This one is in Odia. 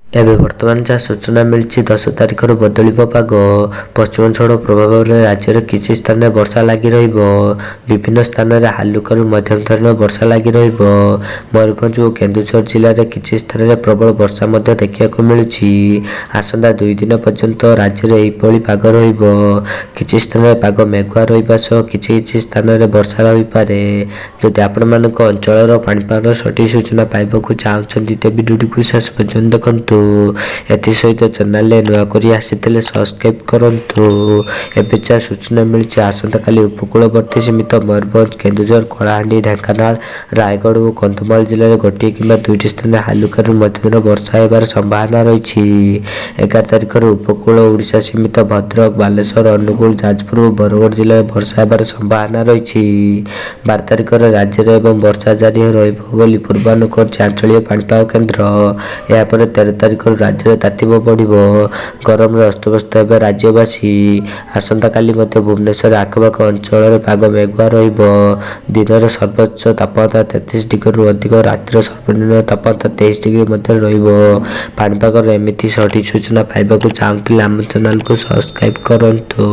ଏବେ ବର୍ତ୍ତମାନ ଯାହା ସୂଚନା ମିଳିଛି, 10 ତାରିଖରୁ ବଦଳିବ ପାଗ। ପଶ୍ଚିମ ଝଡ଼ ପ୍ରଭାବରେ ରାଜ୍ୟରେ କିଛି ସ୍ଥାନରେ ବର୍ଷା ଲାଗି ରହିବ। ବିଭିନ୍ନ ସ୍ଥାନରେ ହାଲୁକାରୁ ମଧ୍ୟମ ଧରଣର ବର୍ଷା ଲାଗି ରହିବ। ମୟୂରଭଞ୍ଜ ଓ କେନ୍ଦୁଝର ଜିଲ୍ଲାରେ କିଛି ସ୍ଥାନରେ ପ୍ରବଳ ବର୍ଷା ମଧ୍ୟ ଦେଖିବାକୁ ମିଳୁଛି। ଆସନ୍ତା 2 ଦିନ ପର୍ଯ୍ୟନ୍ତ ରାଜ୍ୟରେ ଏହିଭଳି ପାଗ ରହିବ। କିଛି ସ୍ଥାନରେ ପାଗ ମେଘୁଆ ରହିବା ସହ କିଛି କିଛି ସ୍ଥାନରେ ବର୍ଷା ରହିପାରେ। ଯଦି ଆପଣମାନଙ୍କ ଅଞ୍ଚଳର ପାଣିପାଗର ସଠିକ୍ ସୂଚନା ପାଇବାକୁ ଚାହୁଁଛନ୍ତି, ତେବେ ଭିଡ଼ିଓଟିକୁ ଶେଷ ପର୍ଯ୍ୟନ୍ତ ଦେଖନ୍ତୁ। ଏଥିସହିତ ଚ୍ୟାନେଲରେ ନୂଆ କରି ଆସିଥିଲେ ସବସ୍କ୍ରାଇବ୍ କରନ୍ତୁ। ଏବେ ଯାହା ସୂଚନା ମିଳିଛି, ଆସନ୍ତାକାଲି ଉପକୂଳବର୍ତ୍ତୀ ସୀମିତ ମୟୂରଭଞ୍ଜ, କେନ୍ଦୁଝର, କଳାହାଣ୍ଡି, ଢେଙ୍କାନାଳ, ରାୟଗଡ଼ ଓ କନ୍ଧମାଳ ଜିଲ୍ଲାରେ ଗୋଟିଏ କିମ୍ବା ଦୁଇଟି ସ୍ଥାନରେ ହାଲୁକାରୁ ମଧ୍ୟମ ବର୍ଷା ହେବାର ସମ୍ଭାବନା ରହିଛି। 11 ତାରିଖରୁ ଉପକୂଳ ଓଡ଼ିଶା ସୀମିତ ଭଦ୍ରକ, ବାଲେଶ୍ୱର, ଅନୁଗୁଳ, ଯାଜପୁର ଓ ବରଗଡ଼ ଜିଲ୍ଲାରେ ବର୍ଷା ହେବାର ସମ୍ଭାବନା ରହିଛି। 12 ତାରିଖରେ ରାଜ୍ୟରେ ଏବଂ ବର୍ଷା ଜାରି ରହିବ ବୋଲି ପୂର୍ବାନୁମାନ କରିଛି ଆଞ୍ଚଳିକ ପାଣିପାଗ କେନ୍ଦ୍ର। ଏହାପରେ 13 ତାରିଖରୁ ରାଜ୍ୟରେ ତାତିବ ବଢ଼ିବ। ଗରମରେ ଅସ୍ତବ୍ୟସ୍ତ ହେବେ ରାଜ୍ୟବାସୀ। ଆସନ୍ତାକାଲି ମଧ୍ୟ ଭୁବନେଶ୍ୱର ଆଖପାଖ ଅଞ୍ଚଳରେ ପାଗ ମେଘୁଆ ରହିବ। ଦିନର ସର୍ବୋଚ୍ଚ ତାପମାତ୍ରା 33 ଡିଗ୍ରୀରୁ ଅଧିକ, ରାତିର ସର୍ବନିମ୍ନ ତାପମାତ୍ରା 23 ଡିଗ୍ରୀ ମଧ୍ୟରେ ରହିବ। ପାଣିପାଗର ଏମିତି ସଠିକ୍ ସୂଚନା ପାଇବାକୁ ଚାହୁଁଥିଲେ ଆମ ଚ୍ୟାନେଲକୁ ସବସ୍କ୍ରାଇବ୍ କରନ୍ତୁ।